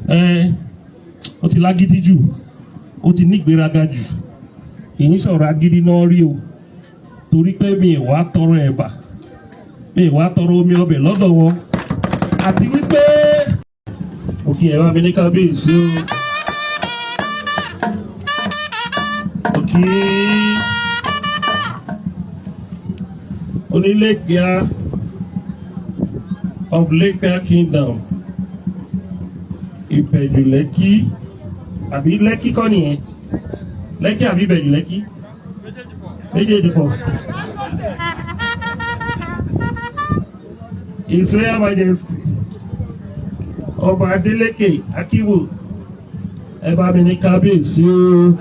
Ẹ ó ti lágídí jù, ó ti nígbéraga jù. Kì í sọ̀rọ̀ agídí náà rí o, torí pé mi ì wá tọrọ ẹ̀bà, mi ì wá tọrọ omi ọbẹ̀ lọ́dọ̀ wọn. Àti wípé òkè ẹ̀rọ mi ní kábíyèsí o, òkè onílẹ̀gbẹ́á of Lẹ́kà Kingdom, Ìbẹ̀jù Lẹ́kí, àbí Lẹ́kí kọ́ nìyẹn? Lẹ́kí àbí Ìbẹ̀jù Lẹ́kí? Méjèèjì pọ̀. His Royal Majesty Ọba Adeleke Akiwo, ẹ bá mi ní kábíyèsí o.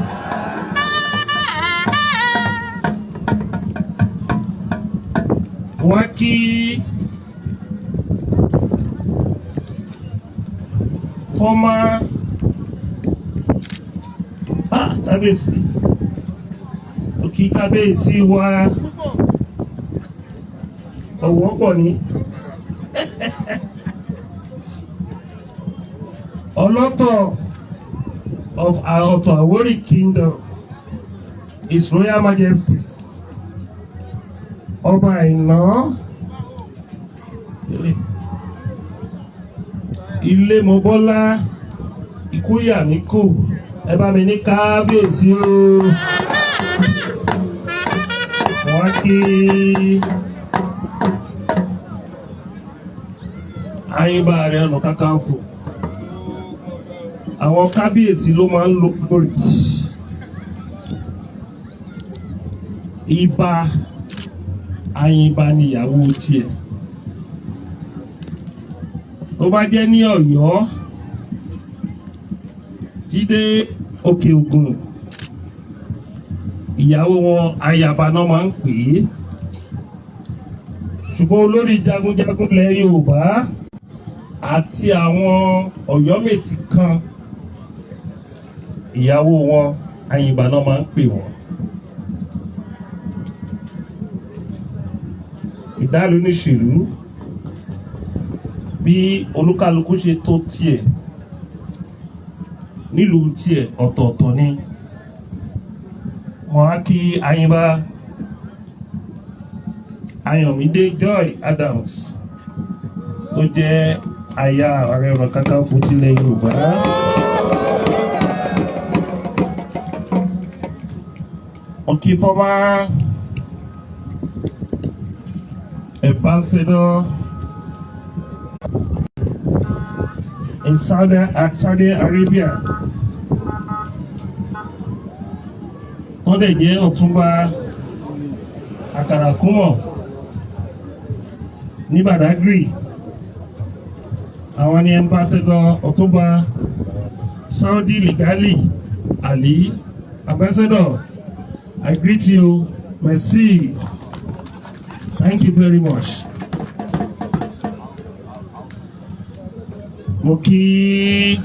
Wá kí former kábíyèsí, òkì kábíyèsí wa ọ̀wọ́ pọ̀ ní. Ọlọ́tọ̀ of Ọ̀tọ̀ Àwórì Kingdom, His Royal Majesty Ọba Àìná Ilémọbọ́lá Ikúyàmíkò, ẹ bá mi ní kábíyèsí o. Wọ́n kí Àyìnbá Ààrẹ Ọ̀nà Kakanfò. Àwọn kábíyèsí ló máa ń lo lórí Ìbà Àyìnbá níyàwó tiẹ̀. Tó bá jẹ́ ní Ọ̀yọ́, Jídé Òkè Ògùn, ìyàwó wọn ayaba náà máa ń pè é. Ṣùgbọ́n olórí jagunjagun ilẹ̀ Yorùbá àti àwọn Ọ̀yọ́mèsì kan, ìyàwó wọn Àyìnbá náà máa ń pè wọ́n. Ìdálù níṣìlú, bí olúkálukú ṣe tó tiẹ̀ nílùú tiẹ̀ ọ̀tọ̀ọ̀tọ̀ ni. Wọ́n á kí Àyìnbá Ayọ̀mídé Joy Adams tó jẹ́ aya Ààrẹ Ọ̀nà Kakanfò tilẹ̀ Yorùbá. Wọ́n kí former ambassador in Saudi Arabia. Wọ́n dẹ̀ jẹ́ Ọ̀túnba Àkàràkúmọ̀ ní Badagry. Àwọn ni ambassador Ọ̀túnba Saudi Ligali Ali. Ambassador, I greet you. Merci. Thank you very much. Mo kí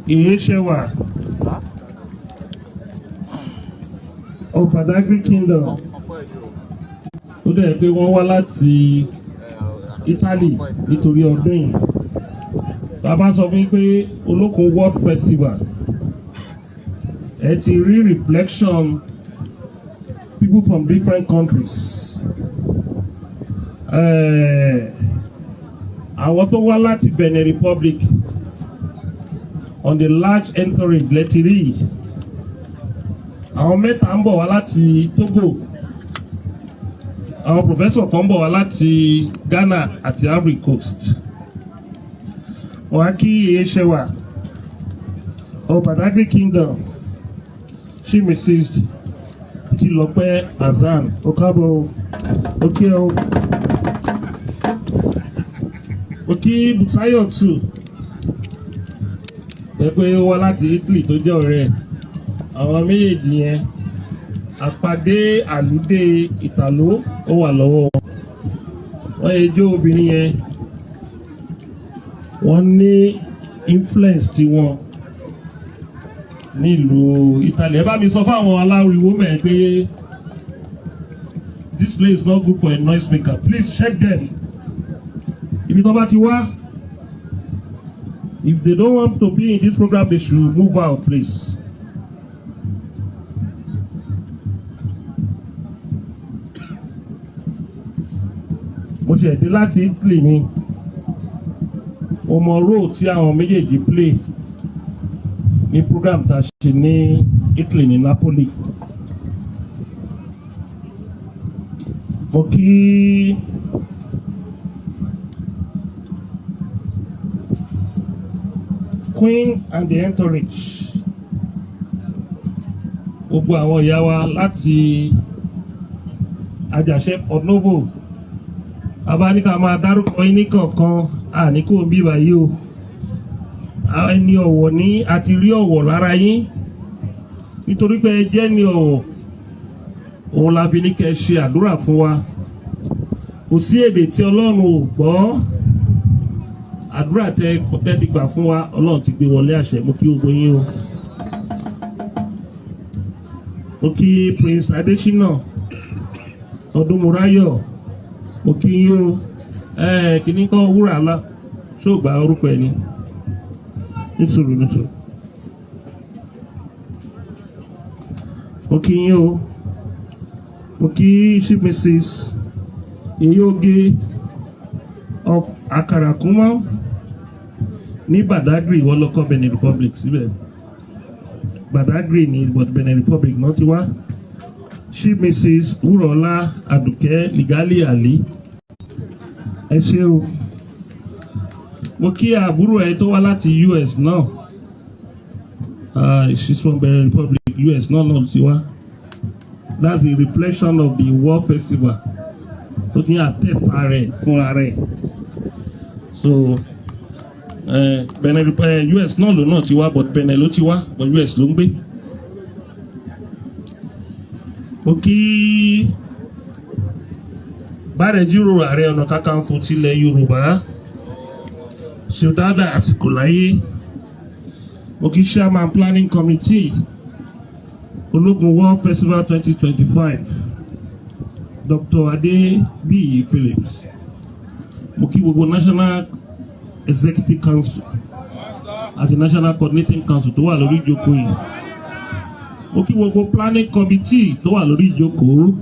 Ìyéṣẹ́wà of Badagry Kingdom. Ó dẹ̀ pé wọ́n wá láti Italy nítorí ọdún yìí. Bàbá sọ fún mi pé Olókun World Festival, ẹ ti rí reflection people from different countries. Àwọn tó wá láti Benin Republic on the large entourage lẹ́tí rí. Àwọn mẹ́ta ń bọ̀ wá láti Togo. Àwọn professor kan ń bọ̀ wá láti Ghana àti Ivory Coast. Wọ́n á kí Ìyéṣẹ́wà of Badagry Kingdom, she Mrs. Títílọpẹ́ Hasan. Ó káàbọ̀ o, ó kí ẹ o. Ó kí Bùsáyọ̀ tù ẹ pé ó wá láti Italy tó jẹ́ ọ̀rẹ́ ẹ̀. Àwọn méjèèjì yẹn, àpàdé àlùdé ìtàló ó wà lọ́wọ́ wọn. Wọ́n yẹ jó obìnrin yẹn, wọ́n ní influence tiwọn nílùú Italy. Ẹ bá mi sọ fáwọn aláriwo mẹ́ẹ̀ pé this place is not good for a noise maker. Please check them. Ibi tó bá ti wá, If they don't want to be in this program, they should move out, please. Mo ṣe dé láti Italy ni. Mo mọ role tí àwọn méjèèjì play ní program tá a ṣe ní Italy, ní Napoli. Mo kí Queen and the entourage, gbogbo àwọn ìyá wa láti Àjàṣẹ́ Porto-Novo. Bàbá ní ká máa dárúkọ yín ní kọ̀ọ̀kan, àní kò ń bí báyìí o. Ẹni ọ̀wọ̀ ní àti rí ọ̀wọ̀ lára yín, nítorí pé ẹ jẹ́ ní ọ̀wọ̀, òun la fi ní kẹ́ ṣe àdúrà fún wa. Kò sí èdè tí Ọlọ́run ò gbọ́. Àdúrà tẹ tẹ ti gbà fún wa, Ọlọ́run ti gbé wọlé àṣẹ. Mo kí gbogbo yín o. Mo kí Prince Adesina Ọdúnmúráyọ̀, mo kí yín o. Ẹ kìíní kọ́ wúrà ńlá ṣó gba orúkọ ẹ ní nítorí nítorí. Mo kí yín o. Mo kí Chief Mrs. Eyoge of Akarakumọ ní Badagry. Wọ́n lọ kọ́ Benin Republic síbẹ̀. Badagry ní, but Benin Republic náà ti wá. Chief Mrs. Wúrọ̀lá Àdùkẹ́ Ligali Ali, ẹ ṣé o. Mo kí àbúrò ẹ tó wá láti US náà. She's from Benin Republic, US náà ti wá. That's a reflection of the World Festival tó ti ń attest ara ẹ̀ fúnra rẹ̀. So Benin, US náà ló náà ti wá, but Benin ló ti wá, but US ló ń gbé. Mo kí Bárẹ̀jírò, Ààrẹ Ọ̀nà Kakanfò tilẹ̀ Yorùbá, ṣe dáadáa àsìkò láyé. Mo kí chairman planning committee Olókun World Festival 2025, Dr. Adebiyi Phillips. Mo kí gbogbo National Executive Council àti National Coordinating Council tó wà lórí ìjókòó yìí. Mo kí gbogbo planning committee tó wà lórí ìjókòó.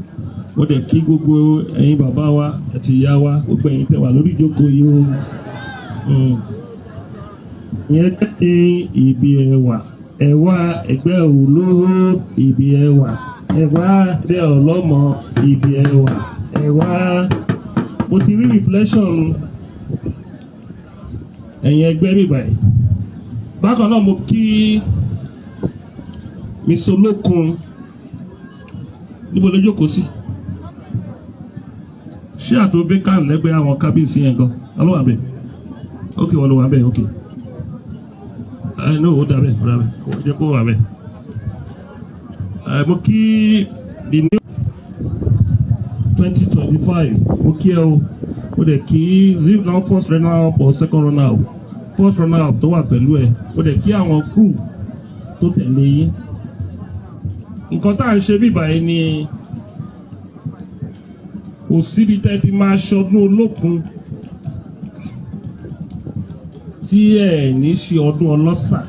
Mo dẹ̀ kí gbogbo ẹ̀yin bàbá wa àti ìyá wa, gbogbo ẹ̀yin tẹ́ wà lórí ìjókòó yìí o. Ìyẹn jẹ́ ní ibi ẹwà ẹwà ẹgbẹ́ olówó, ibi ẹwà ẹwà ẹgbẹ́ ọlọ́mọ, ibi ẹwà ẹwà. Mo ti rí reflection ẹ̀yin ẹgbẹ́ mi báyìí. Bákan náà, mo kí Miss Olókun. Níbo ló jókòó sí? Ṣé àtò bẹ́kàn lẹ́gbẹ̀ẹ́ àwọn kábíyèsí yẹn gan ló wà bẹ́ẹ̀? Ok, wọ́n ló wà bẹ́ẹ̀. Ok, ẹ ní òwò dà bẹ́ẹ̀, ó dà bẹ́ẹ̀, jẹ́ kó wà bẹ́ẹ̀. Ẹ mo kí the new 2025. Mo kí ẹ o. Mo dẹ̀ kí zip now, first runner up or second runner up? First runner up tó wà pẹ̀lú ẹ. Mo dẹ̀ kí àwọn crew tó tẹ̀lé yín. Nǹkan tá à ń ṣe bí báyìí ni, kò síbi tẹ́ ti máa ṣọdún Olókun tí ẹ̀ ní ṣe ọdún ọlọ́sà.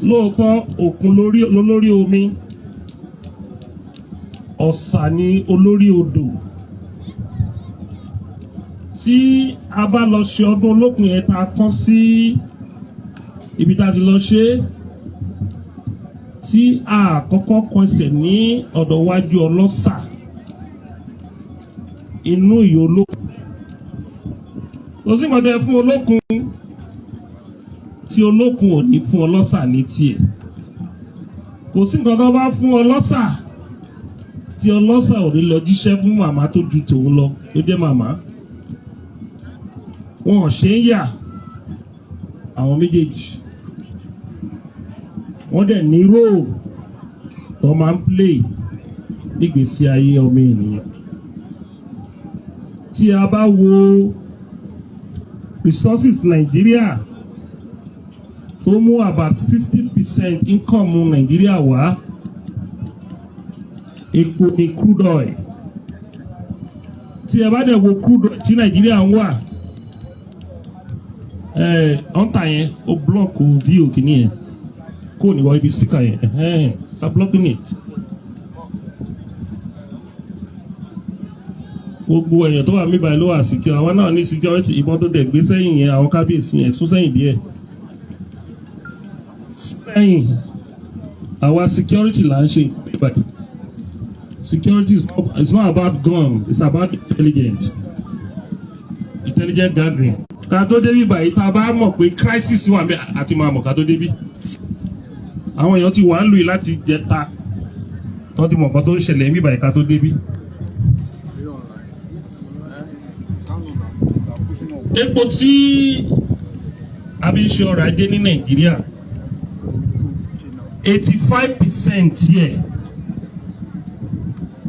Lóòótọ́, òkun lórí omi, ọ̀sà ni olórí odò. Tí a bá lọ ṣe ọdún Olókun yẹn, tá a kán sí ibi tá a ti lọ ṣe é, tí a kọ́kọ́ kọsẹ̀ ní ọ̀dọ̀ wájú ọlọ́sà, inú ìyó Olókun, kò sí nǹkan tẹ́ fún Olókun tí Olókun ò ní fún ọlọ́sà ní tiẹ̀. Kò sí nǹkan tó bá fún ọlọ́sà tí ọlọ́sà ò ní lọ jíṣẹ́ fún màmá tó ju tòun lọ, tó jẹ́ màmá. Wọn ò ṣe ń yà àwọn méjèèjì. Wọ́n dẹ̀ ní role tó máa ń play nígbèésí ayé ọmọ ènìyàn. Tí a bá wo resources Nàìjíríà tó mú about 60% income Nàìjíríà wá, epo ní crude oil. Tí ẹ bá dẹ̀ wo crude oil tí Nàìjíríà ń wà Ẹ ọ̀ǹtà yẹn, ó block view kìíní yẹn kó ní wọ ibi speaker yẹn. Ẹ̀hẹ́n, are blocking it. Gbogbo èèyàn tó wà mí báyìí ló wà secure. Àwọn náà ní security. Ìbọn tó dẹ̀ gbé sẹ́yìn yẹn, àwọn kábíyèsí yẹn, sún sẹ́yìn díẹ̀, sẹ́yìn. Àwa security là ń ṣe báyìí. Security is not about gun, it's about intelligent gathering. Ká tó débi báyìí, tá a bá mọ̀ pé crisis wà bẹ́ẹ̀, àti máa mọ̀ ká tó débi. Àwọn èèyàn ti wà ń lù yìí láti jẹta tó ti mọ̀ nǹkan tó ń ṣẹlẹ̀ níbí báyìí ká tó débi. Epo tí a fi ń ṣe ọrọ̀ ajé ní Nàìjíríà, 85% yẹ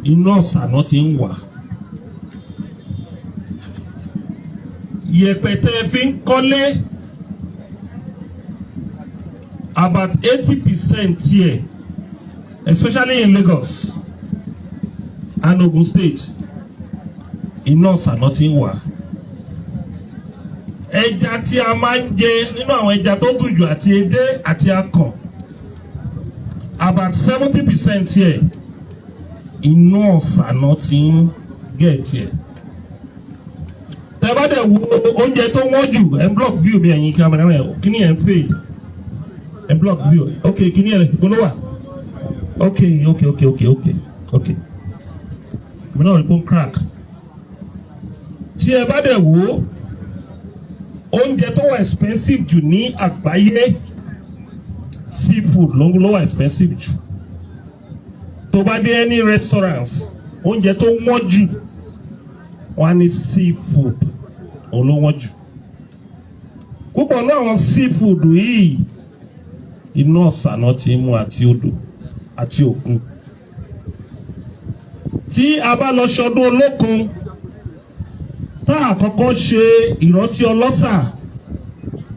inú ọ̀sà náà ti ń wà. Yẹ̀pẹ̀ tẹ́ ẹ fi ń kọ́lé, about 80% yẹ, especially in Lagos and Ogun State, inú ọ̀sà náà ti ń wà. Ẹja tí a máa ń jẹ, nínú àwọn ẹja tó dùn jù, àti edé àti akàn, about 70% yẹ inú ọ̀sà náà ti ń get ẹ̀. Tẹ́ bá dẹ̀ wo oúnjẹ tó wọ́n jù, ẹ̀ ń block view bí ẹ̀yin camera ẹ̀, kíní ẹ̀ ń fade, ẹ̀ ń block view. Ok, kíní ẹ̀ gbọ́dọ̀ wà. Ok, ìmọ̀ náà rí pé ó ń crack. Tí ẹ bá dẹ̀ wo oúnjẹ tó wà expensive jù ní àgbáyé, seafood ló wà expensive jù. Tó bá dé any restaurant, oúnjẹ tó wọ́n jù, wọ́n á ní seafood, òun ló wọ́n jù. Púpọ̀ náà àwọn seafood yìí, inú ọ̀sà náà ti ń mú, àti odò àti òkun. Tí a bá lọ ṣọdún Olókun, tá a kọ́kọ́ ṣe ìrántí ọlọ́sà,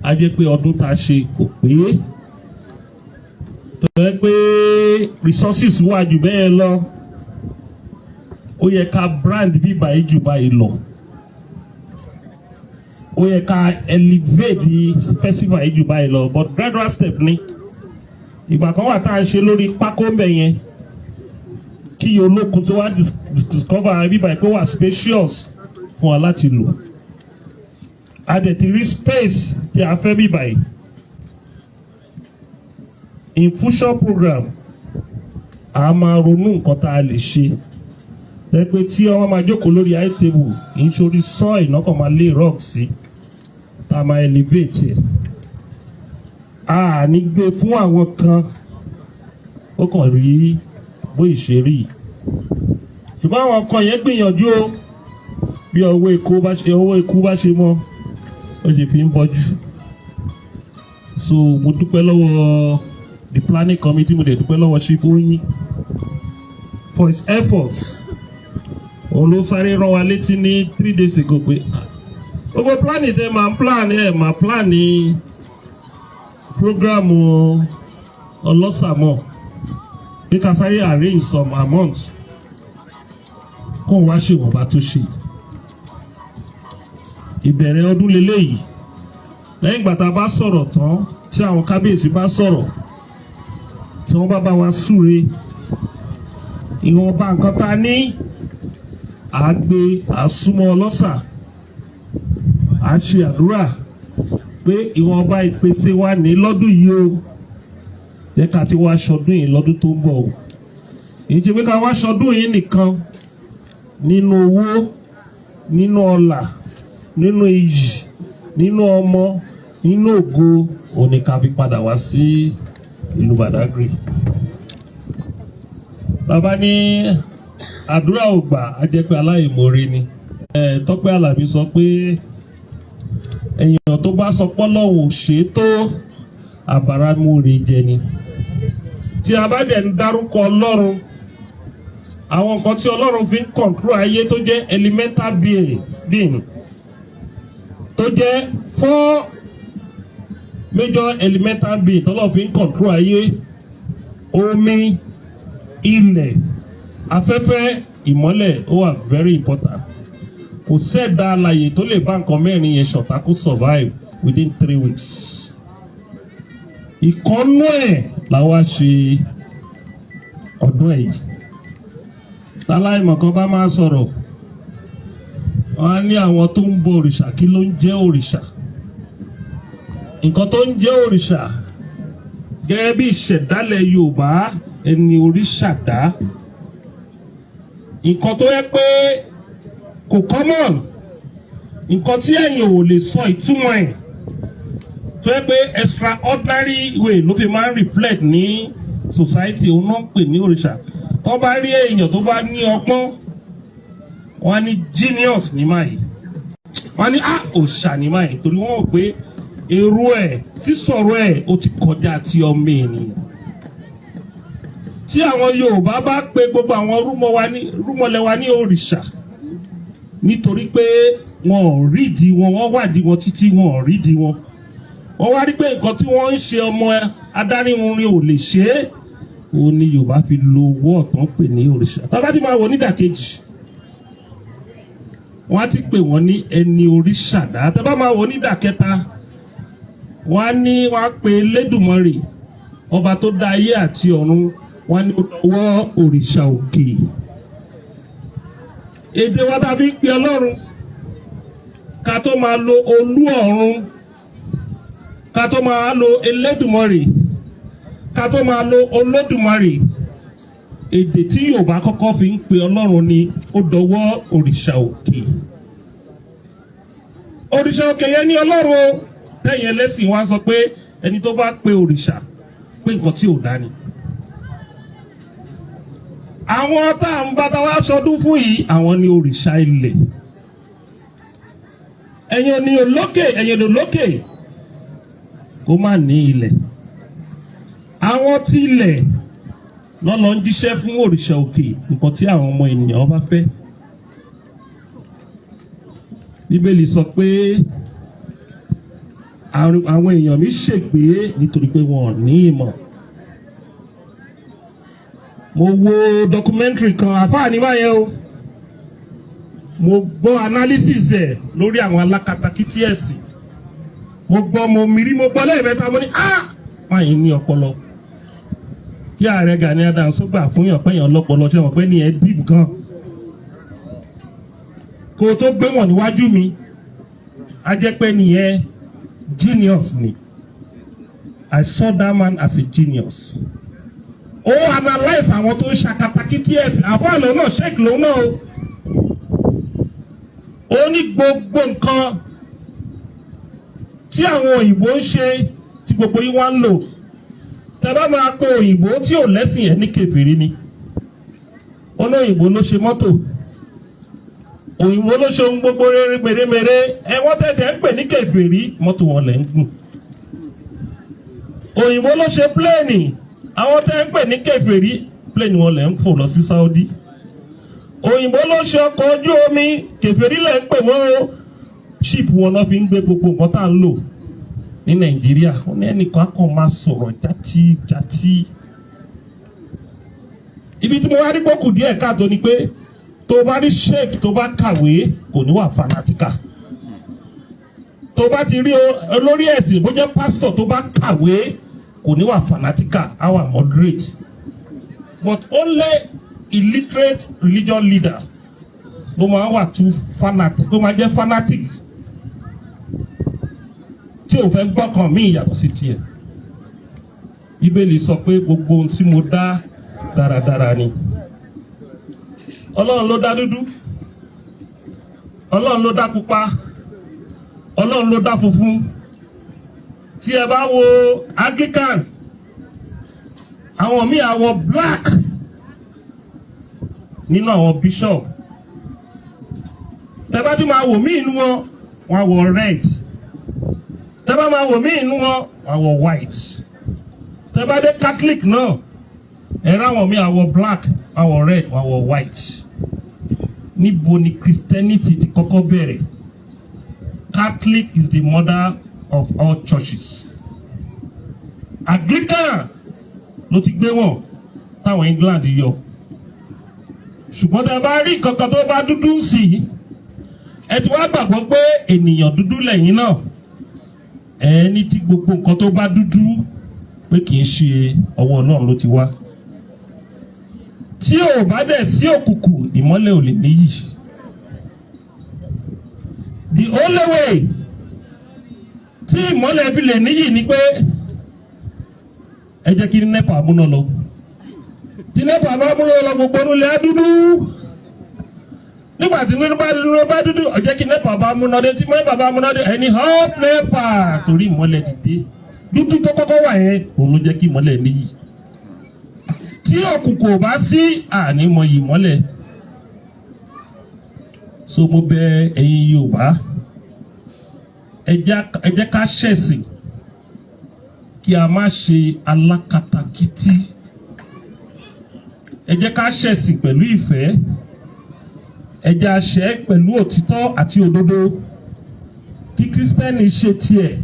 á jẹ́ pé ọdún tá a ṣe kò pé. Tó yẹ pé resources wà jù bẹ́ẹ̀ lọ, ó yẹ ká brand bíbá yìí jù báyìí lọ, ó yẹ ká elevate the festival yìí jù báyìí lọ, but gradual step ni. Ìgbà kan wà tá a ṣe lórí pákó mbẹ yẹn, kí Olókun tó wá discover bíbá yìí pé wà spacious fún wa láti lò. A dẹ̀ ti rí space tí a fẹ́ bíbá yìí. In future program, a máa ronú nǹkan tá a lè ṣe tẹ́ pé tí wọ́n máa jókòó lórí high table, nítorí soil náà kàn máa lé rock sí, tá a máa elevate ẹ̀. A ní gbé fún àwọn kan, ó kàn rí bó ìṣe rí. Ṣùgbọ́n àwọn kan yẹn gbìyànjú o. Bí ọwọ́ ikú bá ṣe mọ́, ó ṣe fi ń bọ́jú. So mo dúpẹ́ lọ́wọ́ the planning committee, mo dẹ̀ dúpẹ́ lọ́wọ́ Chief Oyin for his efforts. Òun ló sáré rán wa létí ní 3 days ago pé gbogbo planning tẹ máa ń plan, ẹ máa plan ní program ọlọ́sàmọ̀, bí ká sáré arrange some amount kó wá ṣèwọ̀nba tó ṣe. Ìbẹ̀rẹ̀ ọdún leléyìí. Lẹ́yìn ìgbà tá a bá sọ̀rọ̀ tán, tí àwọn kábíyèsí bá sọ̀rọ̀, tí wọ́n bá bá wa súre, ìwọ̀nba nǹkan tá a ní, à á gbé àsúnmọ́ ọlọ́sà, à á ṣe àdúrà pé ìwọ̀nba ìpèsè wa ní lọ́dún yìí o, jẹ́ ká ti wá ṣọdún yìí lọ́dún tó ń bọ̀ o. Èyí ṣe pé ká wá ṣọdún yìí nìkan, nínú owó, nínú ọlà, nínú iyì, nínú ọmọ, nínú ògo, òní ká fi padà wá sí ìlú Badagry. Bàbá ní àdúrà ò gbà, á jẹ́ pé aláìmoore ni. Tọ́pẹ́ Àlàbí sọ pé èèyàn tó bá sọ pọ́lọ́hùn ò ṣe é tó àbáramóore jẹ ni. Tí a bá dẹ̀ ń dárúkọ Ọlọ́run, àwọn nǹkan tí Ọlọ́run fi ń control ayé, tó jẹ́ elemental being, tó jẹ́ four major elemental being tọ́lọ́run fi ń control ayé: omi, ilẹ̀, afẹ́fẹ́, ìmọ́lẹ̀, ó wà very important. Kò sẹ́ẹ̀dá alàyè tó lè bá nǹkan mẹ́rin yẹn ṣọ̀tá kó survive. within 3 weeks. Ìkọ́nú ẹ̀ làwa ṣe ọdún ẹ̀ yìí. Táláìmọ̀ kan bá máa sọ̀rọ̀, wọ́n á ní àwọn tó ń bọ òrìṣà. Kí ló ń jẹ́ òrìṣà? Nǹkan tó ń jẹ́ òrìṣà gẹ́gẹ́ bí ìṣẹ̀dálẹ̀ Yorùbá, ẹni òrìṣà dá, nǹkan tó yẹ pé kò common, nǹkan tí ẹ̀yin ò lè sọ ìtumọ̀ ẹ̀, tó yẹ pé extraordinary way ló fi máa ń reflect ní society, òun náà ń pè ní òrìṣà. Tó bá rí èèyàn tó bá ní ọgbọ́n, wọ́n á ní genius ní máa yìí, wọ́n á ní ah, òòṣà ní máa yìí, torí wọ́n mọ̀ pé èrò ẹ̀, sísọ̀rọ̀ ẹ̀, ó ti kọjá ti ọmọ ènìyàn. Tí àwọn Yorùbá bá pe gbogbo àwọn rúmọ wa ní rúmọlẹ̀ wa ní òrìṣà, nítorí pé wọn ò rídìí wọn, wọ́n wádìí wọn títí, wọn ò rídìí wọn. Wọ́n wá rí pé nǹkan tí wọ́n ń ṣe, ọmọ adáríhunrin ò lè ṣe é. Òun ni Yorùbá fi lo owó ọ̀tán pè ní òrìṣà. Tá bá ti máa wò nídàkejì, wọ́n á ti pè wọ́n ní ẹni òrìṣà dá. Tá bá máa wò nídàkẹta, wọ́n á ní wọ́n á pe Elédùmarè, ọba tó dá ayé àti ọ̀run, wọ́n á ní ọwọ́ òrìṣà òkè. Èdè wa tá a fi ń pe Ọlọ́run, ká tó máa lo olú ọ̀run, ká tó máa lo Elédùmarè, ká tó máa lo Olódùmarè, èdè tí Yorùbá kọ́kọ́ fi ń pe Ọlọ́run ni ó dọwọ́ òrìṣà òkè. Òrìṣà òkè yẹn ní Ọlọ́run o. Lẹ́yìn ẹlẹ́sìn wa sọ pé ẹni tó bá pe òrìṣà, pé nǹkan tí ò dá ni. Àwọn tá à ń bá tá wá sọdún fún yìí, àwọn ni òrìṣà ilẹ̀. Ẹ̀yin ni olókè, ẹ̀yin ni olókè kó má ní ilẹ̀. Àwọn tí ilẹ̀ lọ́lọ́ ń jíṣẹ́ fún òrìṣà òkè nǹkan tí àwọn ọmọ ènìyàn bá fẹ́. Bíbélì sọ pé àwọn èèyàn mi ṣègbé nítorí pé wọn ò ní ìmọ̀. Mo wo documentary kan, àfáà ní báyẹn o. Mo gbọ́ analysis ẹ̀ lórí àwọn alákatakítí ẹ̀sìn. Mo gbọ́, mo mírí, mo gbọ́ lẹ́ẹ̀mẹ́ta, mo ní ah, báyìí ní ọpọlọ. Kí ààrẹ Gani Adams ó gbà fún yàn pé yàn lọ́pọlọ, ṣe wọ́n pé ní ẹ deep gan. Kó o tó gbé wọn níwájú mi, á jẹ́ pé nìyẹn genius ni. I saw that man as a genius. Ó analyse àwọn tó ń ṣakatakítí ẹ̀sìn. Àfáà lòun náà, sheik lòun náà o. Ó ní gbogbo nǹkan tí àwọn òyìnbó ń ṣe, tí gbogbo yín wá ń lò, tẹ́ bá máa kó òyìnbó tí ò lẹ́sìn ẹ̀ ní kèfèrí ni. Ó ní òyìnbó ló ṣe mọ́tò, òyìnbó ló ṣe ohun gbogbo rere mèremère. Ẹ wọ́n tẹ̀tẹ̀ ń pè ní kèfèrí, mọ́tò wọn lẹ̀ ń gùn. Òyìnbó ló ṣe plane, àwọn tẹ́ ń pè ní kèfèrí, plane wọn lẹ̀ ń fò lọ sí Saudi. Òyìnbó ló ṣe ọkọ̀ ojú omi, kèfèrí lẹ̀ ń pè wọ́n o, ship wọn náà fi ń gbé gbogbo nǹkan tá à ń lò ní Nàìjíríà. Wọn ní ẹnìkan á kàn máa sọ̀rọ̀ játí játí. Ibi tí mo wá rí gbókù díẹ̀ káàtó ni pé tó bá rí sheik tó bá kàwé, kò ní wà fanatical. Tó bá ti rí olórí ẹ̀sìn, bó jẹ́ pásítọ̀, tó bá kàwé, kò ní wà fanatical, á wà moderate. But only illiterate religion leader ló máa wà too fanatic, ló máa jẹ́ fanatic, tí ò fẹ́ gbọ́kàn mí ìyàtọ̀ sí tiẹ̀. Bíbélì sọ pé gbogbo ohun tí mo dá dáradára ni. Ọlọ́run ló dá dúdú, Ọlọ́run ló dá pupa, Ọlọ́run ló dá funfun. Tí ẹ bá wo Anglican, àwọn míì àwọ̀ black nínú àwọn bishop. Tẹ bá tún máa wò míì inú wọn, wọn á wọ red. Tẹ bá máa wò míì inú wọn, wọn á wọ white. Tẹ bá dé Catholic náà, ẹ ráwọn míì àwọ̀ black, àwọ̀ red, àwọ̀ white. Níbo ni Christianity ti kọ́kọ́ bẹ̀rẹ̀? Catholic is the mother of all churches. Anglican ló ti gbé wọn táwọn England yọ. Ṣùgbọ́n tẹ bá rí kankan tó bá dúdú sí i, ẹ ti wá gbàgbọ́ pé ènìyàn dúdú lẹ́yìn náà. Ẹni tí gbogbo nǹkan tó bá dúdú pé kì í ṣe ọwọ́ Ọlọ́run ló ti wá. Tí ò bá dẹ̀ sí òkùnkùn, ìmọ́lẹ̀ ò lè níyì. The only way tí ìmọ́lẹ̀ fi lè níyì ni pé ẹ jẹ́ kí NEPA múná lọ. Tí NEPA bá múná lọ, gbogbo inú ilé á dúdú. Nígbà tí nínú bá dúdú bá dúdú, ó jẹ́ kí NEPA bá múná dé. Tí NEPA bá múná dé, ẹni up NEPA, torí ìmọ́lẹ̀ ti dé. Dúdú tó kọ́kọ́ wà yẹn, òun ló jẹ́ kí ìmọ́lẹ̀ níyì. Tí òkùnkùn ò bá sí, àní mọ ìmọ́lẹ̀. So mo bẹ̀ ẹ̀yin Yorùbá, ẹ jẹ́ ká ṣẹ̀sìn, kí a má ṣe alákatakítí. Ẹ jẹ́ ká ṣẹ̀sìn pẹ̀lú ìfẹ́. Ẹ jẹ́ a ṣe pẹ̀lú òtítọ́ àti òdodo. Kí Christian ṣe tiẹ̀,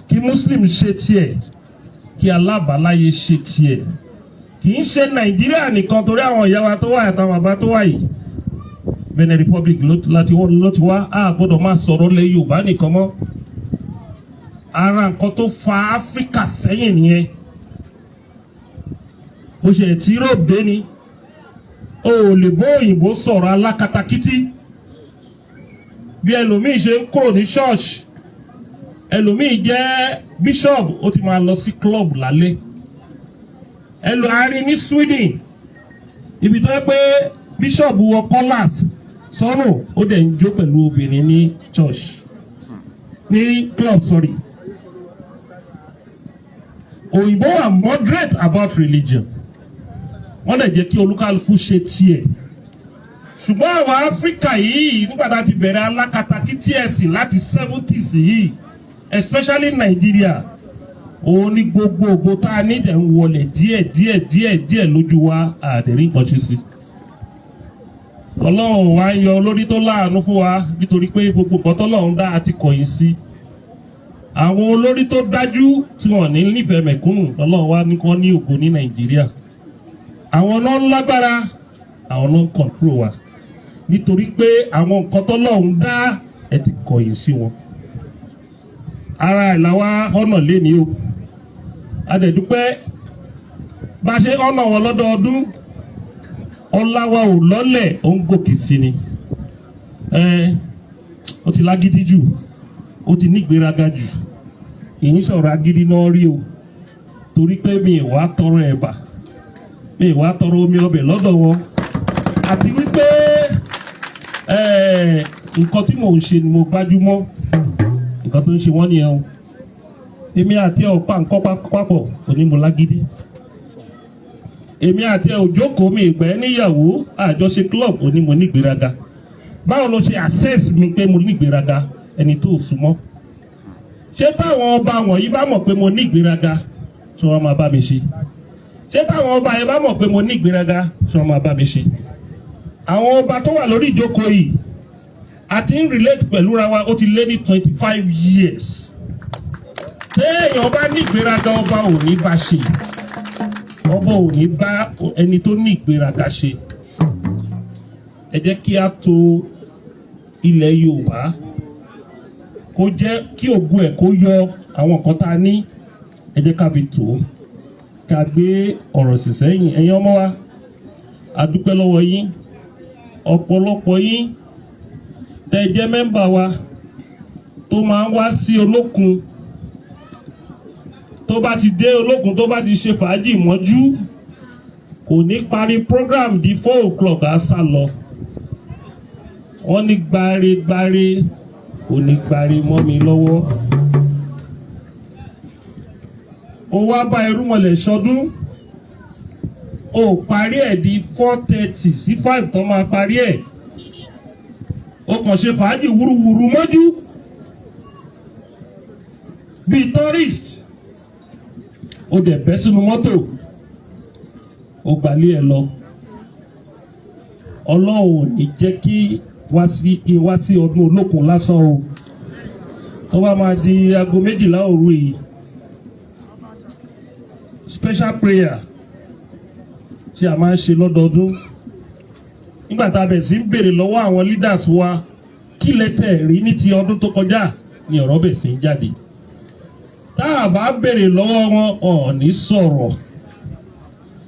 kí Muslim ṣe tiẹ̀, kí alábàáláyé ṣe tiẹ̀. Kì í ṣe Nàìjíríà nìkan, torí àwọn ìyá wa tó wà àtàwọn bàbá tó wà yìí, Benin Republic ló ti wá. A gbọ́dọ̀ máa sọ̀rọ̀ lé Yorùbá nìkan mọ́. Ara nǹkan tó fa Áfíríkà sẹ́yìn nìyẹn. Bó ṣe tí Europe dé ni o ò lè bó òyìnbó sọ̀rọ̀ alákatakítí. Bí ẹlòmíì ṣe ń kúrò ní church, ẹlòmíì jẹ́ bishop, ó ti máa lọ sí club lálẹ́. Ẹlò àárín ní Sweden, ibi tó yẹ pé bishop wọ collars sọ́rùn, ó dẹ̀ ń jó pẹ̀lú obìnrin ní church, ní club, sorry. Òyìnbó wà moderate about religion, wọ́n lè jẹ́ kí olúkálukú ṣe tiẹ̀. Ṣùgbọ́n àwọn Áfíríkà yìí, nígbà tá a ti bẹ̀rẹ̀ alákatakítí ẹ̀sìn láti 70s yìí, especially Nigeria, òun ní gbogbo ògo tá a ní dẹ̀ ń wọlé díẹ̀ díẹ̀ díẹ̀ díẹ̀ lójú wa. Àdẹ̀rí nǹkan ṣe sí. Ọlọ́run wa ń yọ olórí tó láàánú fún wa, nítorí pé gbogbo nǹkan tọ́lọ́run dá àti kọ̀yìn sí. Àwọn olórí tó dájú tí wọ́n ní nífẹ̀ẹ́ mẹ̀kúnnù, Ọlọ́run wa ní kán ní ògo ní Nàìjíríà. Àwọn náà ń lágbára, àwọn náà ń control wa, nítorí pé àwọn nǹkan tọ́lọ́run dá, ẹ ti kọ̀yìn sí wọn. Ara ẹ̀ làwa ọ̀nà léni o. Adẹ̀dúpẹ́ bá a ṣe ọ̀nà wọn lọ́dọọdún. Ọlá wa ò lọ́lẹ̀, ó ń gòkè sí ni. Ẹ ó ti lágídí jù, ó ti nígbéraga jù. Ìyín sọ̀rọ̀ agídí náà rí o, torí pé mi ì wá tọrọ ẹ̀bà, mi ì wá tọrọ omi ọbẹ̀ lọ́dọ̀ wọn, àti wípé nǹkan tí mò ń ṣe ni mo gbájúmọ́. Nǹkan tó ń ṣe wọ́n nìyẹn o. Èmi àti ẹ̀ ò pa nǹkan papọ̀, òní mo lágídí. Èmi àti ẹ̀ ò jókòó, mi ìgbẹ́ níyàwó àjọṣe club, òní mo nígbéraga. Báwo ló ṣe access mi pé mo nígbéraga, ẹni tó súnmọ́? Ṣé táwọn ọba wọ̀nyí bá mọ̀ pé mo ní ìgbéraga, ṣé wọ́n máa bá mi ṣe? Ṣé táwọn ọba yẹn bá mọ̀ pé mo ní ìgbéraga, ṣé wọ́n máa bá mi ṣe? Àwọn ọba tó wà lórí ìjókòó yìí, a ti ń relate pẹ̀lú ra wa, ó ti lé ní 25 years. Téèyàn bá ní ìgbéraga, ọba ò ní bá ṣe. Ọba ò ní bá ẹni tó ní ìgbéraga ṣe. Ẹ jẹ́ kí a tò ilẹ̀ Yorùbá, kó jẹ́ kí ògo ẹ̀ kó yọ. Àwọn nǹkan tá a ní, ẹ jẹ́ ká fi tò ó, ká gbé ọ̀rọ̀ sì sẹ́yìn. Ẹ̀yin ọmọ wa, a dúpẹ́ lọ́wọ́ yín. Ọ̀pọ̀lọpọ̀ yín tẹ́ jẹ́ member wa tó máa ń wá sí Olókun, tó bá ti dé Olókun, tó bá ti ṣe fàájì mọ́jú, kò ní parí program di 4 o'clock, á sá lọ. Wọ́n ní gbáre gbáre, kò ní gbáre mọ́ mi lọ́wọ́. Ó wá bá irúmọlẹ̀ ṣọdún, ó parí ẹ̀ di 4:30 sí 5 tó máa parí ẹ̀. Ó kàn ṣe fàájì wúruwúru mọ́jú bíi tourist, ó dẹ̀ bẹ́ sínú mọ́tò, ó gbalé ẹ̀ lọ. Ọlọ́run ò ní jẹ́ kí wá sí kí wá sí ọdún Olókun lásán o. Tó bá máa di aago 12 òru yìí, special prayer tí a máa ń ṣe lọ́dọọdún, nígbà tá a bẹ̀ sí ń béèrè lọ́wọ́ àwọn leaders wa, kí lẹ tẹ̀ rí ní ti ọdún tó kọjá, ni ọ̀rọ̀ bẹ̀ sí ń jáde. Tá a bá béèrè lọ́wọ́ wọn, ò ní sọ̀rọ̀.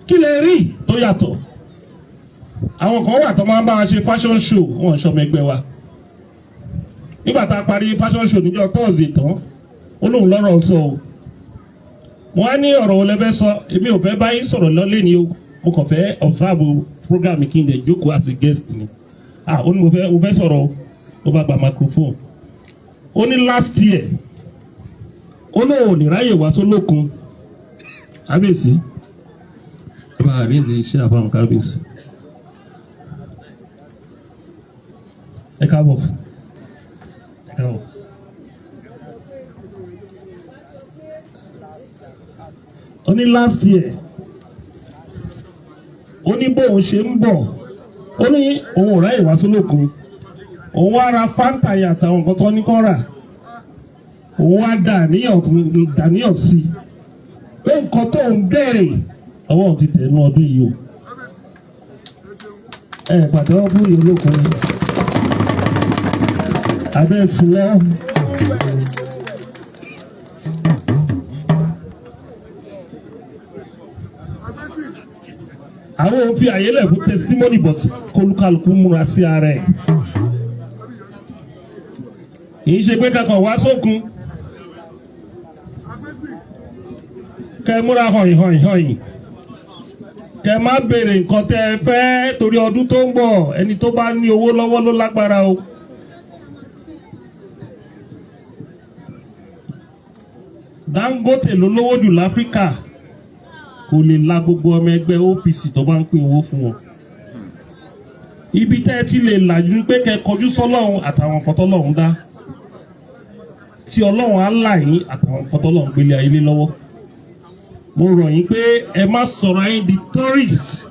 Kí lè rí tó yàtọ̀? Àwọn kan wà tó máa ń bá wa ṣe fashion show, wọn ṣọmọ ẹgbẹ́ wa. Nígbà tá a parí fashion show níjọ́ Thursday tán, ó lóun lọ́rọ̀ sọ o. Mo á ní, "Ọ̀rọ̀ wo lẹ fẹ́ sọ? Èmi ò fẹ́ bá yín sọ̀rọ̀ lọ́lé ni o, mo kàn fẹ́ observe program, kí n lè jókòó as a guest ni." Ah, ó ní, "Mo fẹ́ sọ̀rọ̀ o." Ó bá gba microphone, ó ní last year, ó lóun ò ní ráyè wá sólókun. Kábíyèsí, ẹ bá rí ní iṣẹ́ àfahàn. Kábíyèsí, ẹ káàbọ̀, ẹ káàbọ̀. Ó ní last year, ó ní bóun ṣe ń bọ̀, ó ní òun ò ráyè wá sólókun. Òun wá ra Fanta yẹn àtàwọn nǹkan tó ní kọ́ rà. Òun wá dàníyàn sí i pé nǹkan tó ń bẹ̀rẹ̀, ọwọ́ òun ti tẹ̀ nú ọdún yìí o. Ẹ pàtẹ́wọ́ fún ìyá olókun abẹ́ sùn lọ. Àwọn òun fi àyè lẹ̀ fún testimony, but kólúkálukú múra sí ara ẹ̀. Kì í ṣe pé kankan wá sókun kẹ múra họ̀yìn họ̀yìn họ̀yìn, kẹ má béèrè nǹkan tẹ ẹ fẹ́, torí ọdún tó ń bọ̀, ẹni tó bá ní owó lọ́wọ́ ló lágbára o. Dangote ló lówó jù láfíríkà, kò lè la gbogbo ọmọ ẹgbẹ́ OPC tó bá ń pín owó fún wọn. Ibi tẹ́ ẹ ti lè là ní pé kẹ́ kọjú sọ́lọ́run àtàwọn nǹkan tọ́lọ́run dá, tí Ọlọ́run á là yín, àtàwọn nǹkan tọ́lọ́run gbélé ayé lé lọ́wọ́. Mo rọ̀ yín pé ẹ má sọ̀rọ̀ ayé di tourist.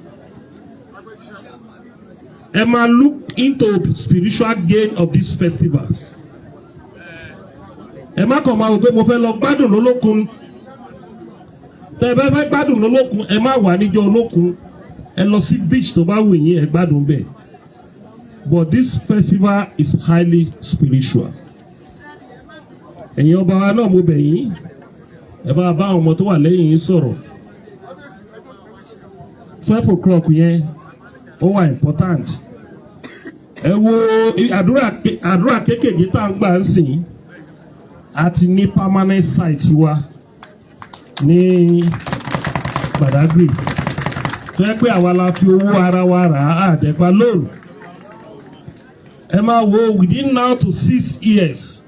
Ẹ máa look into spiritual gain of these festivals. Ẹ má kàn máa wò pé mo fẹ́ lọ gbádùn lólókun. Tẹ ẹ bá fẹ́ gbádùn lólókun, ẹ má wà níjọ́ olókun. Ẹ lọ sí beach tó bá wù yín, ẹ gbádùn bẹ́ẹ̀. But this festival is highly spiritual. Ẹ̀yin ọba wa náà, mo bẹ̀ yín, ẹ bá bá àwọn ọmọ tó wà lẹ́yìn yín sọ̀rọ̀. 12 o'clock yẹn, ó wà important. Ẹ wo àdúrà kéékèèké tá à ń gbà ń sìn. A ti ní permanent site wa ní Badagry, tó yẹ pé àwa la fi owó ara wa rà á, àdẹ́gbà loan. Ẹ máa wo, within now to 6 years,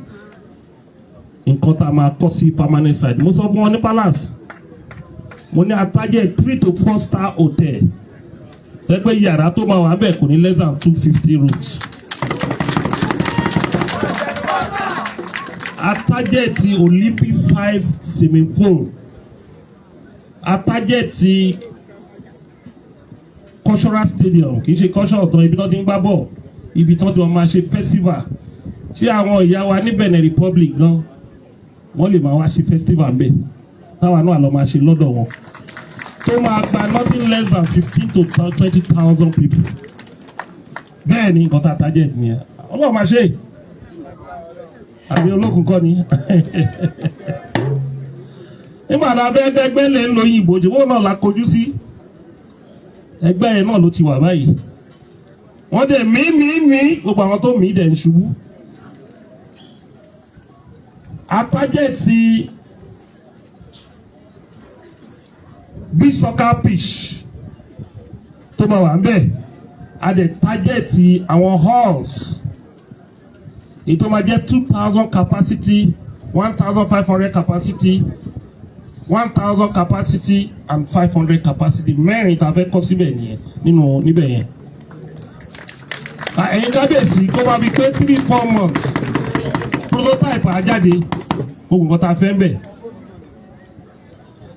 nǹkan tá a máa kọ́ sí permanent site. Mo sọ fún wọn ní palace, mo ní atájẹ́ three to four star hotel, tó yẹ pé yàrá tó máa wà bẹ́ẹ̀ kò ní less than 250 rooms. Atájẹ́ ti Olympic size swimming pool, atájẹ́ ti cultural stadium. Kì í ṣe cultural ọ̀tọ̀, ibi tó ti ń gbá bọ̀, ibi tó ti wọ́n máa ṣe festival. Ṣé àwọn ìyá wa ní Benin Republic gan, wọ́n lè máa wá ṣe festival ń bẹ̀, táwa náà lọ máa ṣe lọ́dọ̀ wọn, tó máa gba nothing less than 15 to 20,000 people? Bẹ́ẹ̀ ni nǹkan tá a target nìyẹn. Ọlọ́run máa ṣe é. Àbí olókùn kọ́ ni? Nígbà tá a fẹ́ dẹ́gbẹ́ lè ń lo òyìnbó jù, wọ́n náà la kojú sí. Ẹgbẹ́ yẹn náà ló ti wà báyìí. Wọ́n dẹ̀ mí mí mí, gbogbo àwọn tó mí dẹ̀ ń ṣubú. A target bí soccer pitch tó máa wà ń bẹ̀. A dẹ̀ target àwọn halls, èyí tó máa jẹ́ 2,000 capacity, 1,500 capacity, 1,000 capacity and 500 capacity. Mẹ́rin tá a fẹ́ kọ́ síbẹ̀ nìyẹn nínú níbẹ̀ yẹn. Ẹ̀yin kábíyèsí, kó bá fi pé 3-4 months, prototype á jáde, gbogbo nǹkan tá a fẹ́ ń bẹ̀.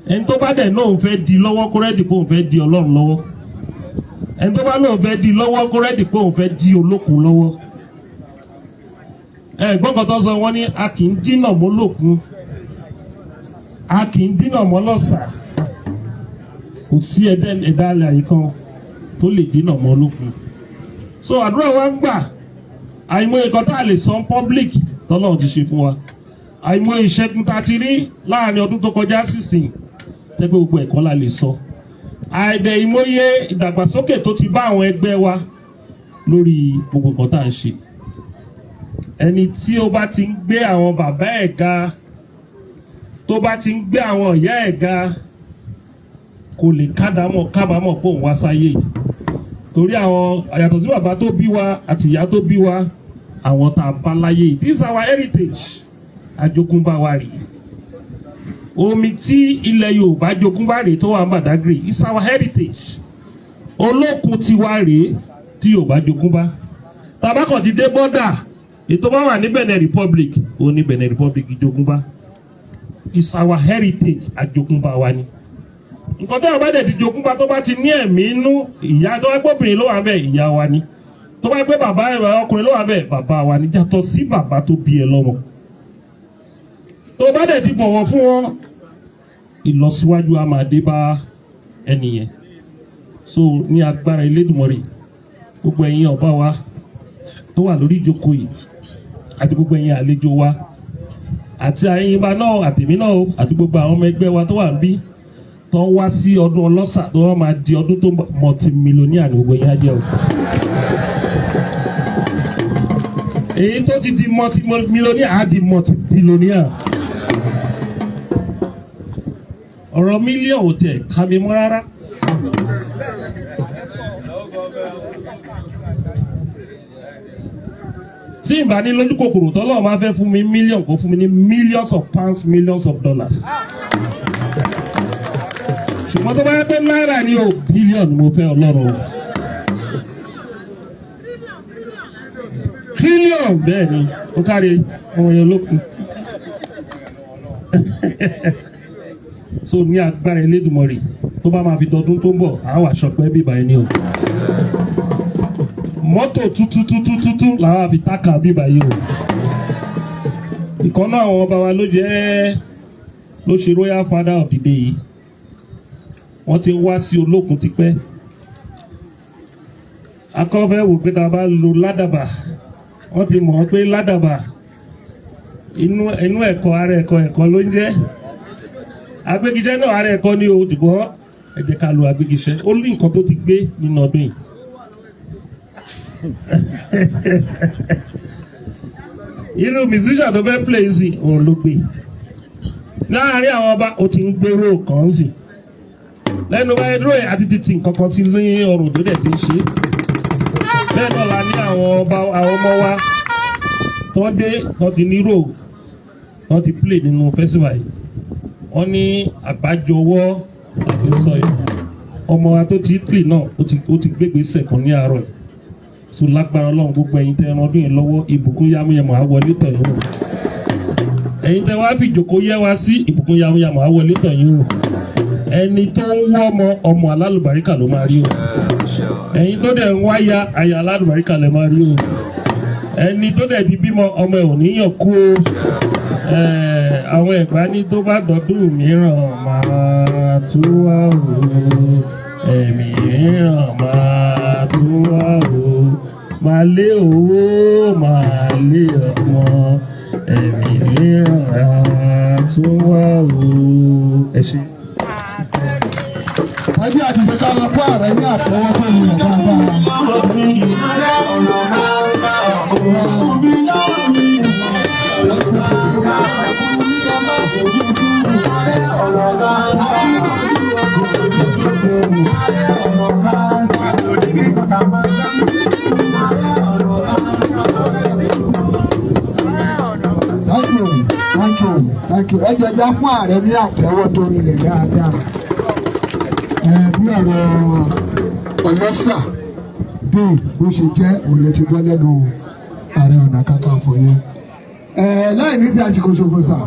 Ẹni tó bá dẹ̀ náà fẹ́ di lọ́wọ́, kó ready pé òun fẹ́ di Ọlọ́run lọ́wọ́. Ẹni tó bá náà fẹ́ di lọ́wọ́, kó ready pé òun fẹ́ di olókun lọ́wọ́. Ẹ gbọ́n kan tó sọ, wọ́n ní a kì í dínà mọ́ lókun, a kì í dínà mọ́ lọ́sà. Kò sí ẹ̀dá alẹ́ àyè kan tó lè dínà mọ́ lókun. So àdúrà wa ń gbà. Àìmọye kan tá a lè sọ public tọ́lọ́run ti ṣe fún wa. Àìmọ̀ ìṣẹ́gun tá a ti rí láàrin ọdún tó kọjá sísìn tẹ́gbẹ́, gbogbo ẹ̀kọ́ la lè sọ. Àìdẹ̀ ìmọ̀ye ìdàgbàsókè tó ti bá àwọn ẹgbẹ́ wa lórí gbogbo nǹkan tá à ń ṣe. Ẹni tí ó bá ti ń gbé àwọn bàbá ẹ̀ ga, tó bá ti ń gbé àwọn ìyá ẹ̀ ga, kò lè kábàámọ̀ pé òun wá sáyé yìí, torí àwọn yàtọ̀ sí bàbá tó bí wa àti ìyá tó bí wa, àwọn tá a bá láyé yìí, this is our heritage, àjogúnbá wa rèé. Omi tí ilẹ̀ Yorùbá jogúnbá rèé tó wà ní Badagry is our heritage. Olókun tiwa rèé tí Yorùbá jogúnbá. Tabakọ̀ ti dé border, ètò bá wà ní Benin Republic, ó ní Benin Republic jogúnbá, is our heritage, àjogúnbá wa ni. Nǹkan tó bá dẹ̀ ti jogúnbá, tó bá ti ní ẹ̀mí inú, ìyá tó bá pé obìnrin ló wà bẹ́ẹ̀, ìyá wa ni. Tó bá pé bàbá ọkùnrin ló wà bẹ́ẹ̀, bàbá wa ni, yàtọ̀ sí bàbá tó bí ẹ lọ́mọ. Tó bá dẹ̀ ti bọ̀wọ̀ fún wọn, ìlọsíwájú á máa dé bá ẹnìyẹn. So ní agbára Elédùmarè, gbogbo ẹ̀yin ọba wa tó wà lórí ìjókòó yìí àti gbogbo ẹ̀yin àlejò wa àti àyìnbá náà àtèmi náà àti gbogbo àwọn ọmọ ẹgbẹ́ wa tó wà níbí tó ń wá sí ọdún ọlọ́sà tó wọ́n máa di ọdún tó multimillionaire ní gbogbo yẹn á jẹ́ o. Èyí tó ti di multimillionaire á di multibillionaire. Ọ̀rọ̀ mílíọ̀nù ò tẹ̀ ká mi mọ́ rárá. Tí ìbá ní lójú kòkòrò, tọ́lọ́ máa fẹ́ fún mi mílíọ̀nù, kó fún mi ní millions of pounds, millions of dollars. Ṣùgbọ́n tó bá yẹ pé náírà ni o, bílíọ̀nù mo fẹ́, Ọlọ́run o. Tírílíọ̀nù, bẹ́ẹ̀ ni, ó kárí ọmọ yẹn lókun. So ní agbára Elédùmarè, tó bá máa fi dọdún tó ń bọ̀, àá wà ṣọpẹ́ bíbá ẹni o. Mọ́tò tuntun tuntun tuntun làwọn àfi tákà bíbá yìí o. Ìkan náà àwọn ọba wa ló jẹ́ ló ṣe royal father of the day yìí. Wọ́n ti ń wá sí Olókun tipẹ́. Akọ́fẹ́ wò pé tá a bá lo ládàbà, wọ́n ti mọ̀ ọ́ pé ládàbà inú ẹ̀kọ́ ara ẹ̀kọ́ ẹ̀kọ́ ló ń jẹ́. Agbégijẹ́ náà ara ẹ̀kọ́ ní o, ṣùgbọ́n ẹ jẹ́ ká lo agbégijẹ́. Ó ní nǹkan tó ti gbé nínú ọdún yìí. Irú musician tó fẹ́ play sí òun ló gbé láàárín àwọn ọba, ó ti ń gbérò kan sí lẹ́nu báyìí dúró yẹn àti títí nǹkan kan sí ní ọrùn tó dẹ̀ ti ń ṣe bẹ́ẹ̀ náà. La ní àwọn ọba, àwọn ọmọ wa tó dé, tó ti ní rò, tó ti play nínú festival yìí. Wọ́n ní àgbájọwọ́ àti sọ yìí. Ọmọ wa tó ti Italy náà, ó ti gbégbèsè kan ní àárọ̀ yìí. So lágbára Ọlọ́run, gbogbo ẹ̀yin tẹ́ ẹran ọdún yẹn lọ́wọ́, ìbùkún yámúyámú á wọlé tọ̀ yín o. Ẹ̀yin tẹ́ wá fi ìjòkó yẹ wá sí, ìbùkún yámúyámú á wọlé tọ̀ yín o. Ẹni tó ń wọ́ ọmọ, ọmọ alálùbáríkà ló máa rí o. Ẹ̀yin tó dẹ̀ ń wáyà, aya alálùbáríkà lè máa rí o. Ẹni tó dẹ̀ di bímọ, ọmọ ẹ̀ ò níyàn kú o. Àwọn Ẹ̀gbá ní tó bá dọ̀dún mìíràn máa tú wá o, ẹ̀mí mìíràn máa tú wá o, máa lé owó, máa lé ọmọ, ẹ̀mí mìíràn máa tú wá o. Ẹ ṣé. Ẹbí àti ìfẹ́ lọ fún ààrẹ ní àtẹ́wọ́ tó yẹ dáadáa. Thank you, thank you, thank you. Ẹ jẹ́ já fún ààrẹ ní àtẹ́wọ́ tó rinlẹ̀ dáadáa. Ẹ bí ọ̀rọ̀ ọlọ́sà dé bó ṣe jẹ́ òun lè ti gbọ́ lẹ́nu Ààrẹ Ọ̀nà Kakanfò yẹn. Ẹ láì níbi àsìkò ṣòfò sà.